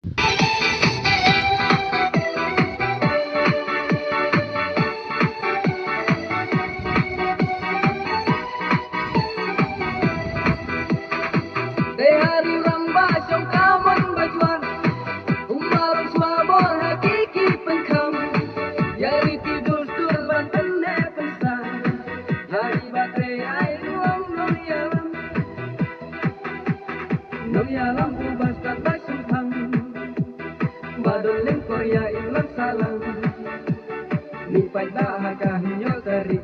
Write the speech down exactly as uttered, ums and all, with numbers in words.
Dei ha ri u rangbah shong ka mon ba jwar. Kumba long shuwa bor ha ki ki pynkham. Ïa ri ki dustur ban pynneh pynsah. Ha ri ba trei ai ruh nongïalam. Nongïalam uba stad ba shemphang. Ba don lyngkor ïa i u lang sahlang. Ni paidbah ha ka hynñiew tarik.